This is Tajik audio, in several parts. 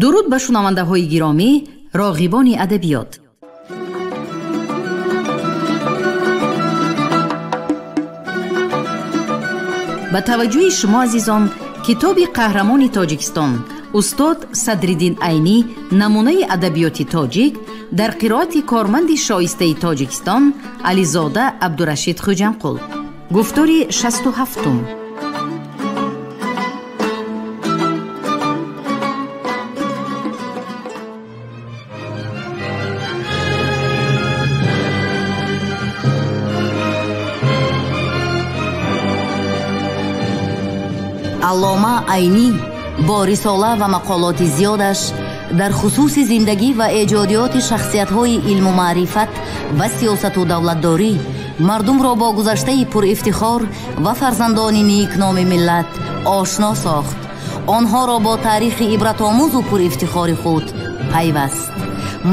Дуруд ба шунавандаҳои гиромӣ, роғибони адабиёт. Ба таваҷҷӯҳи шумо азизон, китоби қаҳрамони Тоҷикистон устод Садриддин Айнӣ намунаи адабиёти тоҷик дар қироати корманди шоистаи Тоҷикистон Ализода Абдурашид Хуҷамқул. Гуфтори 67-ум. Аллома Айнӣ бо рисола ва мақолоти зиёдаш дар хусуси зиндагӣ ва эҷодиёти шахсиятҳои илму маърифат ва сиёсату давлатдорӣ мардумро бо гузаштаи пурифтихор ва фарзандони никноми миллат ошно сохт, онҳоро бо таърихи ибратомӯзу пурифтихори худ пайваст.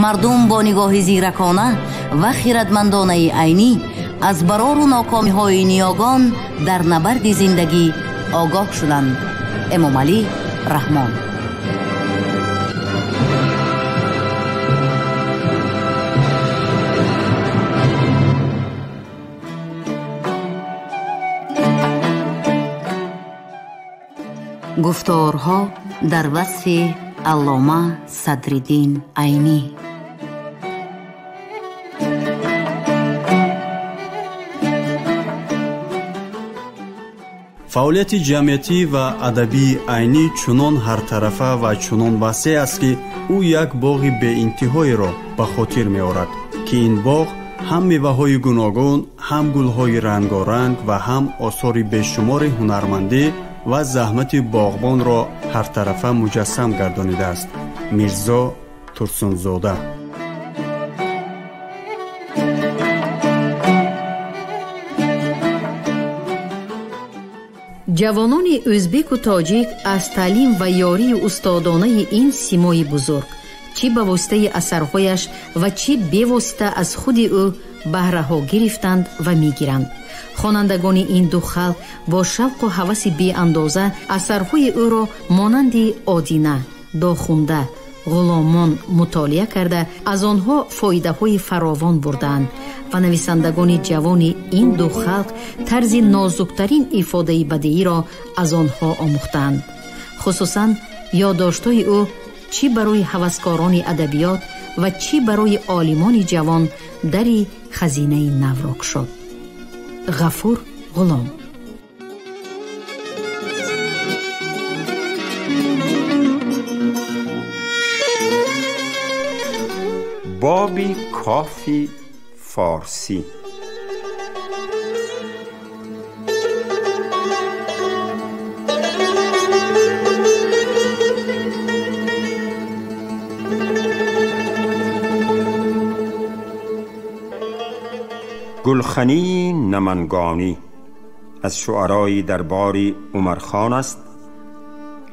Мардум бо нигоҳи зиракона ва хиратмандонаи Айнӣ аз барору нокомиҳои ниёгон дар набарди зиндагӣ огоҳ шуданд. Эмомалӣ Раҳмон. Гуфторҳо дар васфи Аллома Садриддин Айнӣ. Фаъолияти ҷамъиятӣ ва адабии Айнӣ чунон ҳартарафа ва чунон васеъ аст, ки ӯ як боғи беинтиҳоеро ба хотир меорад, ки ин боғ ҳам меваҳои гуногун, ҳам гулҳои рангоранг ва ҳам осори бешумори ҳунармандӣ ва заҳмати боғбонро ҳартарафа муҷассам гардонидааст. Мирзо Турсунзода. Ҷавонони ӯзбеку тоҷик аз таълим ва ёрии устодонаи ин симои бузург, чӣ ба воситаи асарҳояш ва чӣ бевосита аз худи ӯ баҳраҳо гирифтанд ва мегиранд. Хонандагони ин ду халқ бо шавқу ҳаваси беандоза асарҳои ӯро монанди Одина, Дохунда, Ғуломон мутолиа карда, аз онҳо фоидаҳои фаровон бурдаанд ва нависандагони ҷавони ин ду халқ тарзи нозуктарин ифодаи бадеиро аз онҳо омӯхтаанд. Хусусан ёддоштҳои ӯ чӣ барои ҳаваскорони адабиёт ва чӣ барои олимони ҷавон дари хазинаи навро кушод. Ғафур Ғулом. Боби кофи форсӣ. گلخنی نمنگانی از شعرای دربار عمرخان است،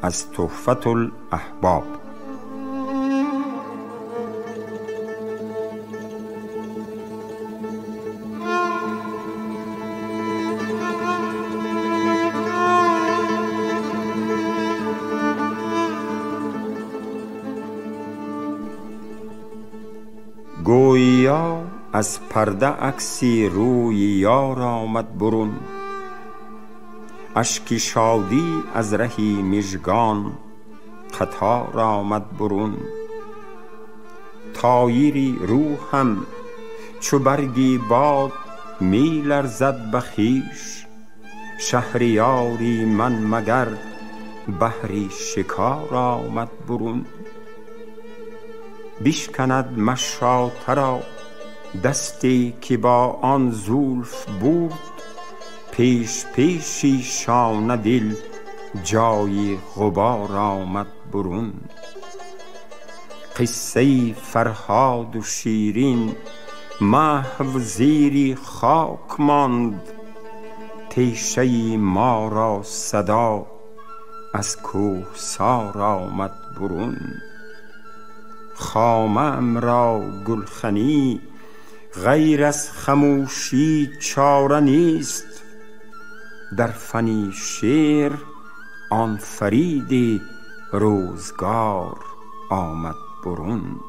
از تحفة الاحباب. گویا از پرده عکسی روی یار آمد برون، اشک شادی از رهی مژگان قطار آمد برون. طایری روحم چو برگی باد می لرزد به خویش، شهریاری من مگر بهری شکار آمد برون. بشکند مشاطه را دستی که با آن زلف بود، پیش پیشی شانه دل جای غبار آمد برون. قصه فرهاد و شیرین محو زیر خاک ماند، تیشه ما را صدا از کوهسار آمد برون. خامه ام را گلخنی غیر از خموشی چاره نیست، در فنی شعر آن فرید روزگار آمد برون.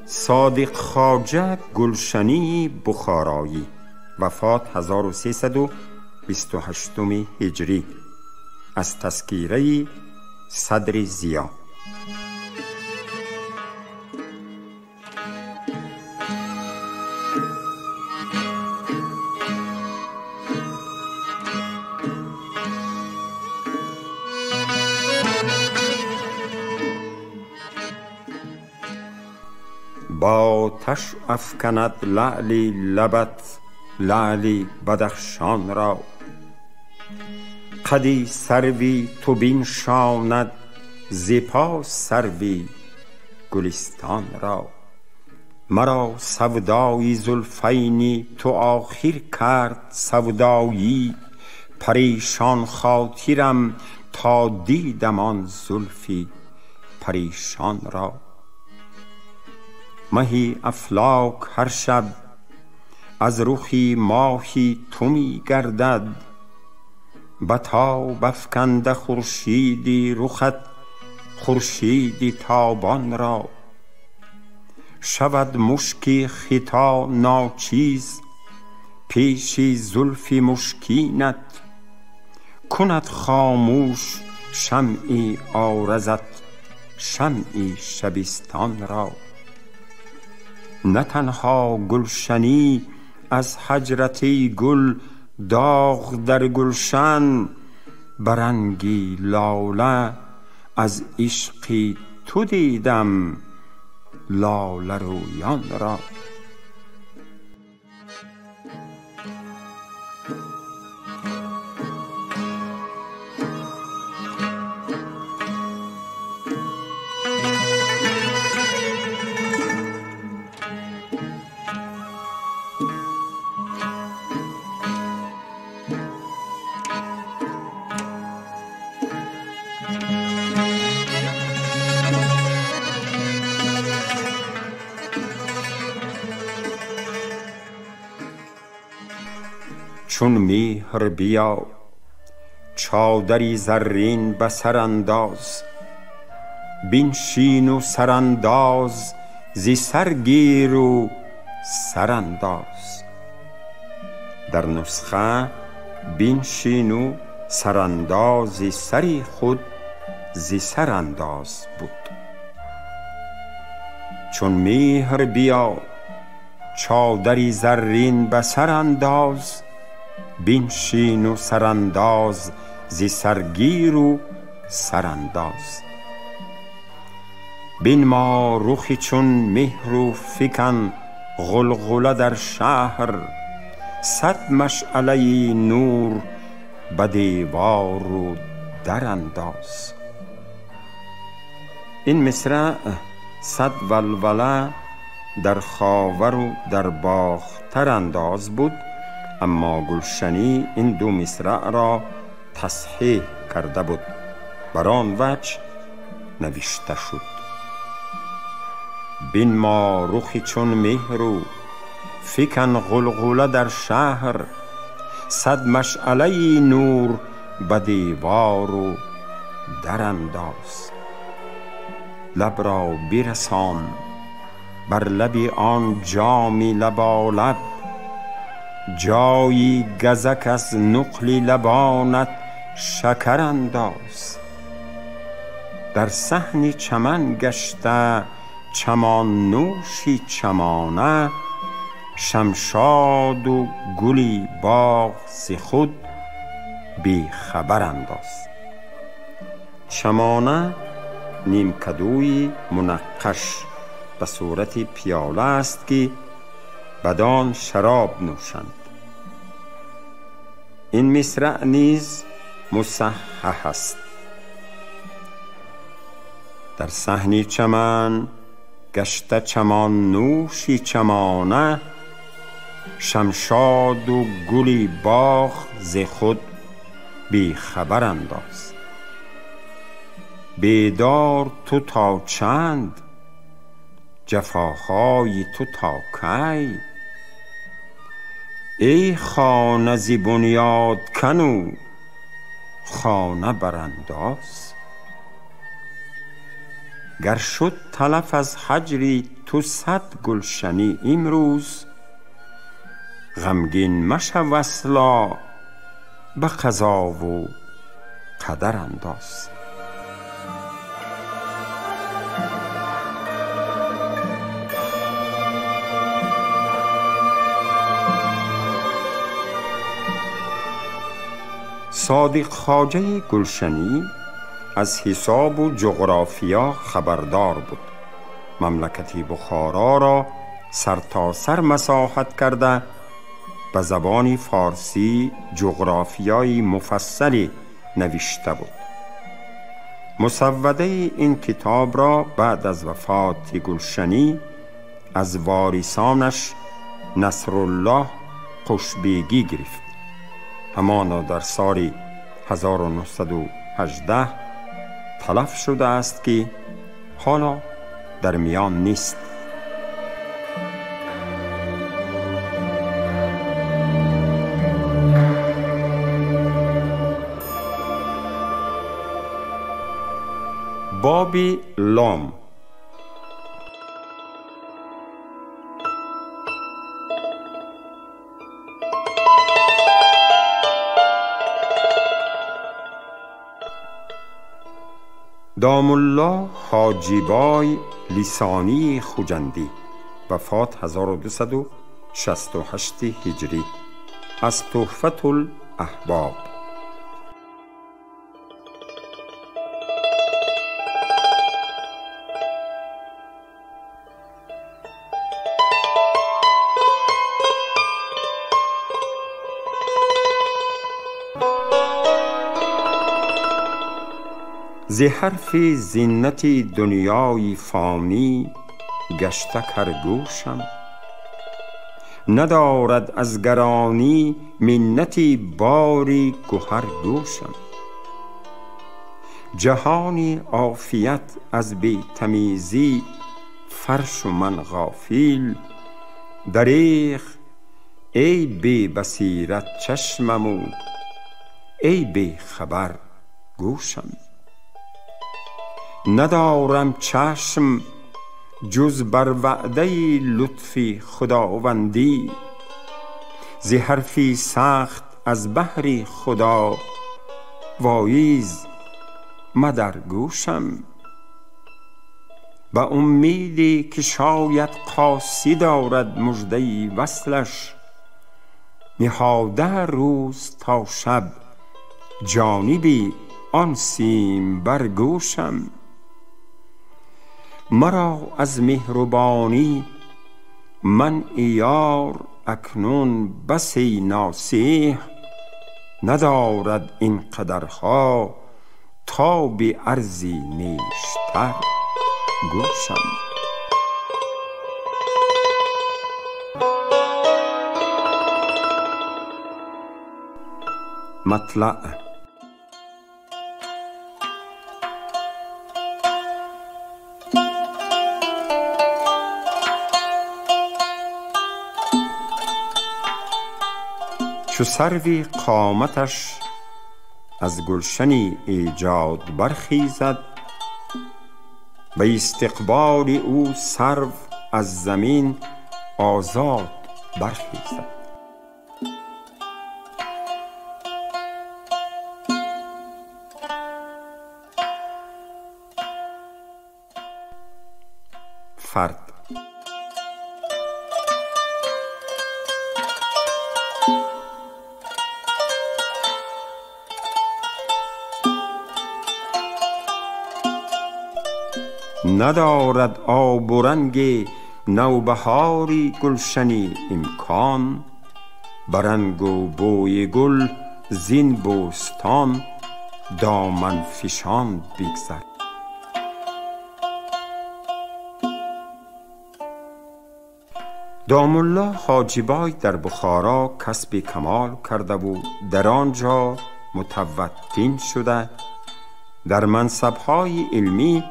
صادق خواجه گلشنی بخارایی، وفات 1328 هجری، از تذکیره صدر ضیا. با آتش افکند لعلی لبت لعلی بدخشان را، قدی سروی تو بنشاند ز پا سروی گلستان را. مرا سودای زلفینی تو آخر کرد سودایی، پریشان خاطرم تا دیدم آن زلفی پریشان را. مهی افلاک هر شب از رخی ماهی تو می گردد، بتاب افکنده خورشیدی رخت خورشیدی تابان را. شود مشکی خطا ناچیز پیشی زلفی مشکینت، کند خاموش شمعی عارضت شمعی شبستان را. نه تنها گلشنی از حجرتی گل داغ در گلشن، برنگی لاله از عشقی تو دیدم لاله رویان را. چون مهر بیا چادری زرین به سر انداز، بنشین و سرانداز زی سر گیر و سرانداز. در نسخه بنشین و سرانداز سری خود زی سر انداز بود. چون مهر بیا چادری زرین به سر انداز، بنشین و سرانداز زی سرگیر و سرانداز. بین ما رخی چون مهر و فکن غلغله در شهر، صد مشعله نور به دیوار و در انداز. این مصرع صد ولوله در خاور و در باختر انداز بود، اما گلشنی این دو مصرع را تصحیح کرده بود، بر آن وجه نوشته شد. بین ما رخی چون مهر و فکن غلغله در شهر، صد مشعله نور به دیوار و در انداز. لب را برسان بر لب آن جامی لبالب، جایی گزک از نقل لبانت شکر انداز. در صحن چمن گشته چمان نوشی چمانه، شمشاد و گلی باغ ز خود بی خبر انداز. چمانه نیمکدوی منقش به صورت پیاله است که بدان شراب نوشند. این مصرع نیز مصحح است. در صحنی چمن گشته چمان نوشی چمانه، شمشاد و گلی باغ ز خود بی خبر انداز. بیدار تو تا چند، جفاهای تو تا کی؟ ای خانه ز بنیاد کن و خانه برانداز. گر شد تلف از هجری تو 100 گلشنی امروز، غمگین مشو اصلا به قضا و قدر انداز. صادق خواجه گلشنی از حساب و جغرافیا خبردار بود. مملکت بخارا را سرتاسر مساحت کرده، به زبان فارسی جغرافیای مفصلی نوشته بود. مسوده این کتاب را بعد از وفات گلشنی از وارثانش نصرالله قشبیگی گرفت. همانا در سال 1918 تلف شده است که حالا در میان نیست. باب لام. دامالله حاجیبای لسانی خوجندی، وفات 1268 هجری، از تحفة الاحباب. ز حرف زینت دنیای فانی گشته کرگوشم، ندارد از گرانی منتی باری گهر گوشم. جهانی عافیت از بی تمیزی فرش و من غافل، دریغ ای بی بصیرت چشمم و ای بی خبر گوشم. ندارم چشم جز بر وعده لطف خداوندی، ز حرفی سخت از بهر خدا وایز مدر گوشم. به امیدی که شاید قاصی دارد مژده وصلش، نهاده روز تا شب جانبی آن سیم بر گوشم. مرا از مهربانی من یار اکنون بسی ناصح، ندارد این قدرها تا به ارزی نیشتر گوشم. مطلع. چو سروی قامتش از گلشنی ایجاد برخیزد، به استقبال او سرو از زمین آزاد برخیزد. فرد. ندارد آب و رنگ نوبهاری گلشنی امکان، برنگ و بوی گل زین بوستان دامن فشان بگذر. داملا حاجیبای در بخارا کسب کمال کرده و در آنجا متوطن شده، در منصب‌های علمی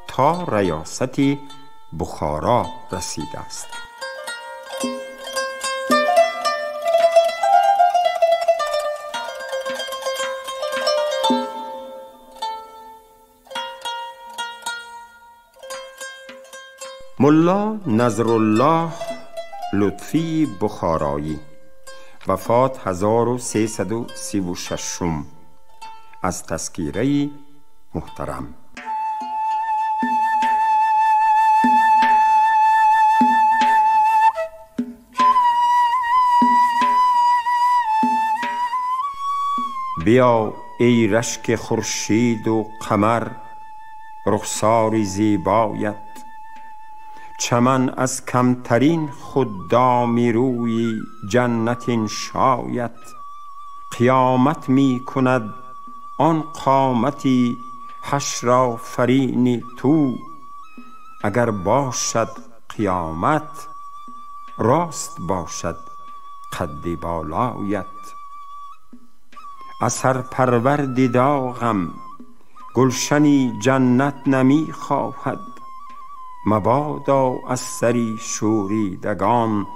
تا ریاست بخارا رسیده است. ملا نظرالله لطفی بخارایی، وفات 1336، از تذکیره محترم. بیا ای رشک خورشید و قمر، رخساری زیبایت، چمن از کمترین خدامی روی جنت شاید. قیامت می کند آن قامتی حشر آفرین تو، اگر باشد قیامت راست باشد قد بالایت. اثر پرورد داغم گلشنی جنت نمی خواهد، مبادا از سری شوریدگان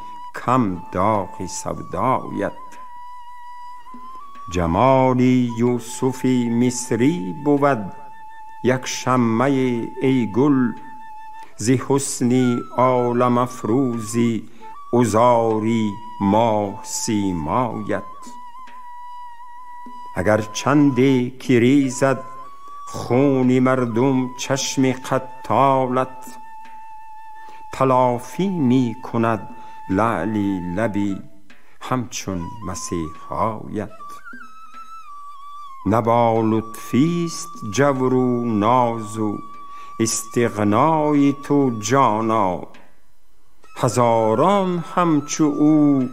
کم داغ سودایت. جمالی یوسفی مصری بود یک شمه ای گل، ز حسنی عالم افروزی عذاری ماه سیمایت. اگر چندی که ریزد خون مردم چشم قتالت، تلافی می کند لعلی لبی همچون مسیحایت. نه با لطفیست جور و ناز و استغنای تو جانا، هزاران همچو او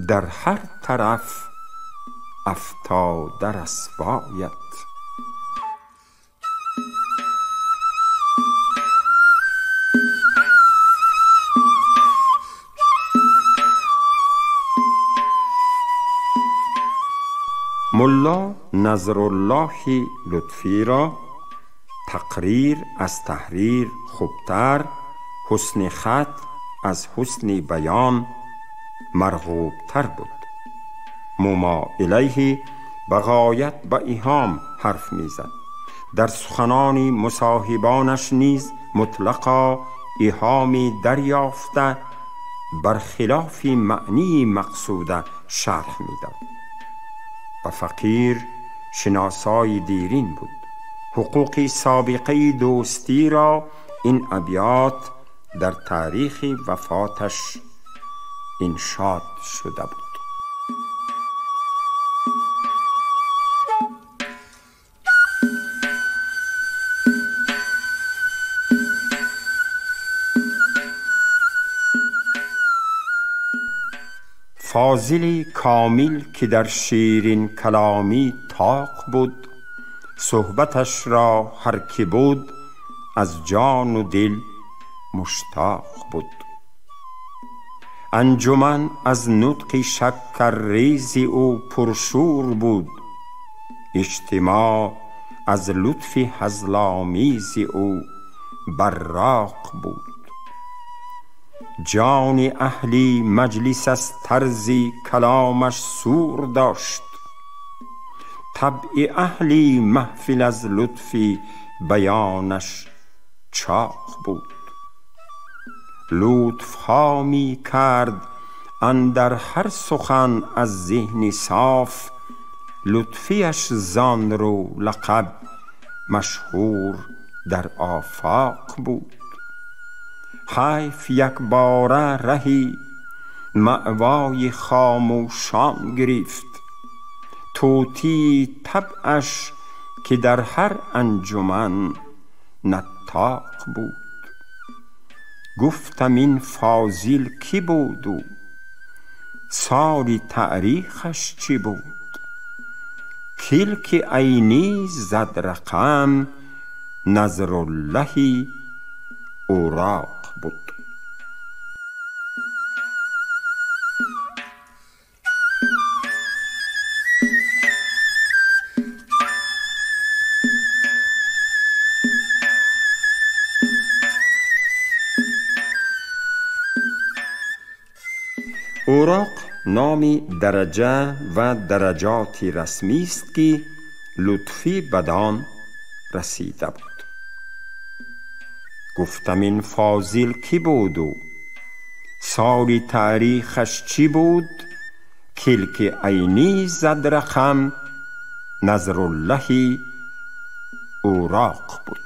در هر طرف افتاده رسوایت. ملا نظرالله لطفی را تقریر از تحریر خوبتر، حسن خط از حسن بیان مرغوبتر بود. مما الیه بغایت به ایهام حرف میزد. در سخنان مصاحبانش نیز مطلقا ایهامی دریافته برخلاف معنی مقصوده شرح میداد. و فقیر شناسای دیرین بود. حقوق سابقه دوستی را این ابیات در تاریخ وفاتش انشاد شده بود. فاضل کامل که در شیرین کلامی طاق بود، صحبتش را هر کی بود از جان و دل مشتاق بود. انجمن از نطق شکرریز او پرشور بود، اجتماع از لطف هزل‌آمیز او براق بود. جان اهلی مجلس از طرز کلامش سور داشت، طبع اهلی محفل از لطف بیانش چاق بود. لطف ها می کرد اندر هر سخن از ذهن صاف، لطفیش زان رو لقب مشهور در آفاق بود. حیف یک باره رهی مأوای خاموشان گرفت، طوطی طبعش که در هر انجمن نطاق بود. گفتم این فاضل کی بود و سال تاریخش چی بود؟ کلک عینی زد رقم، نظراللهی اوراق بود. اوراق نام درجه و درجات رسمی است که لطفی بدان رسیده بود. گفتم این فاضل کی بود و سال تاریخش چی بود؟ کلک عینی زد رقم، نظراللهی اوراق بود.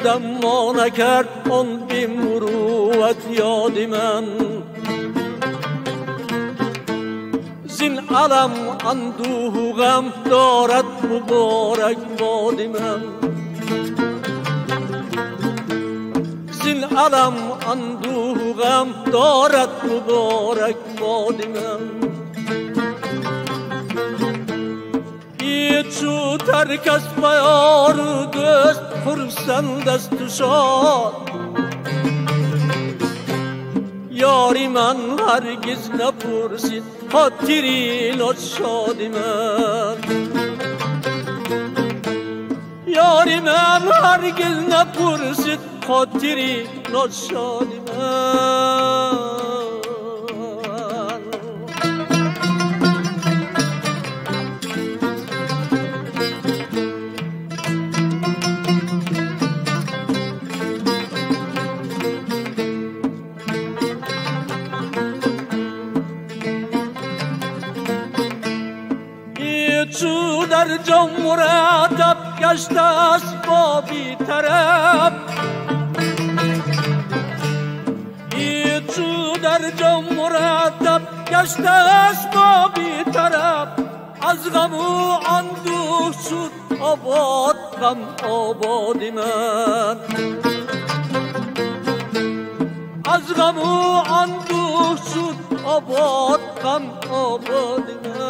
اما نکرد آن بی مروت یاد من، زین علم اندوه و غم دارد مبارک باد من، زین علم اندوه و غم دارد مبارک باد من. چو ترک از یار و دوست خرسند است و شاد، یاری من هرگز نپرسید خاطری ناشاد من، یاری من هرگز نپرسید خاطری ناشاد من. چو در جان مرتب گشته است با بی طرف، چو در جان مرتب گشته است با بی طرف، از غم و اندوه شد آباد غم آباد من، از غم و اندوه شد آباد غم آباد من.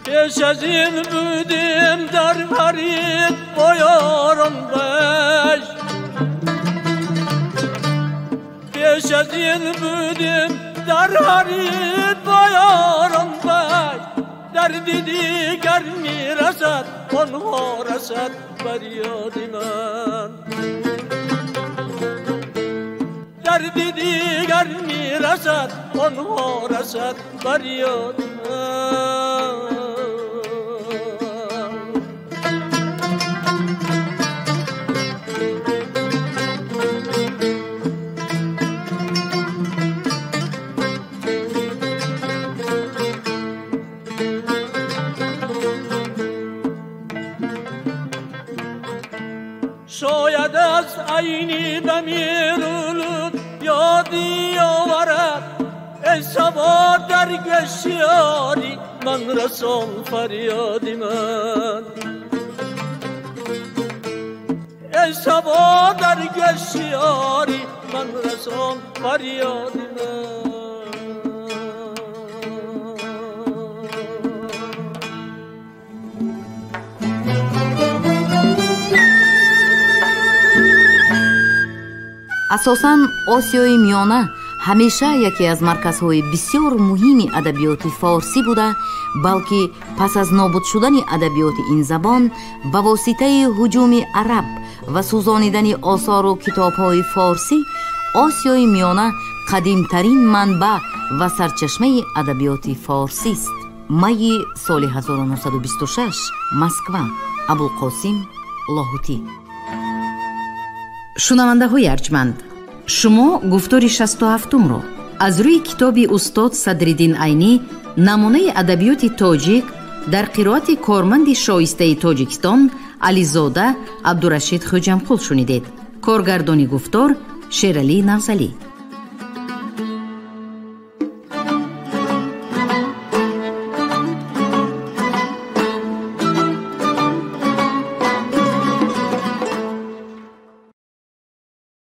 پیش از این بودیم در حرید با یاران بش، پیش از این بودیم در حرید با یاران بش، درد دیگر میرسد آنها رسد بر یاد من، درد دیگر میرسد آنها رسد بر یاد من. شاید از عینی بمیرولود یادی آورد. ای صبا در گشیاری من رسان فریادی من. ای صبا در گشیاری من رسان فریادی من. Асосан Осиёи Миёна ҳамеша яке аз марказҳои бисёр муҳими адабиёти форсӣ буда, балки пас аз нобуд шудани адабиёти ин забон ба воситаи ҳуҷуми араб ва сӯзонидани осору китобҳои форсӣ, Осиёи Миёна қадимтарин манбаъ ва сарчашмаи адабиёти форсист. Майи соли 1926, Москва, Абулқосим Лоҳутӣ. Шунавандаҳои арҷманд, шумо гуфтори 67-умро аз рӯи китоби устод Садриддин Айнӣ «Намунаи адабиёти тоҷик» дар қироати корманди шоистаи Тоҷикистон Ализода Абдурашид Хӯҷамқул шунидед. Коргардони гуфтор Шералӣ Навзалӣ.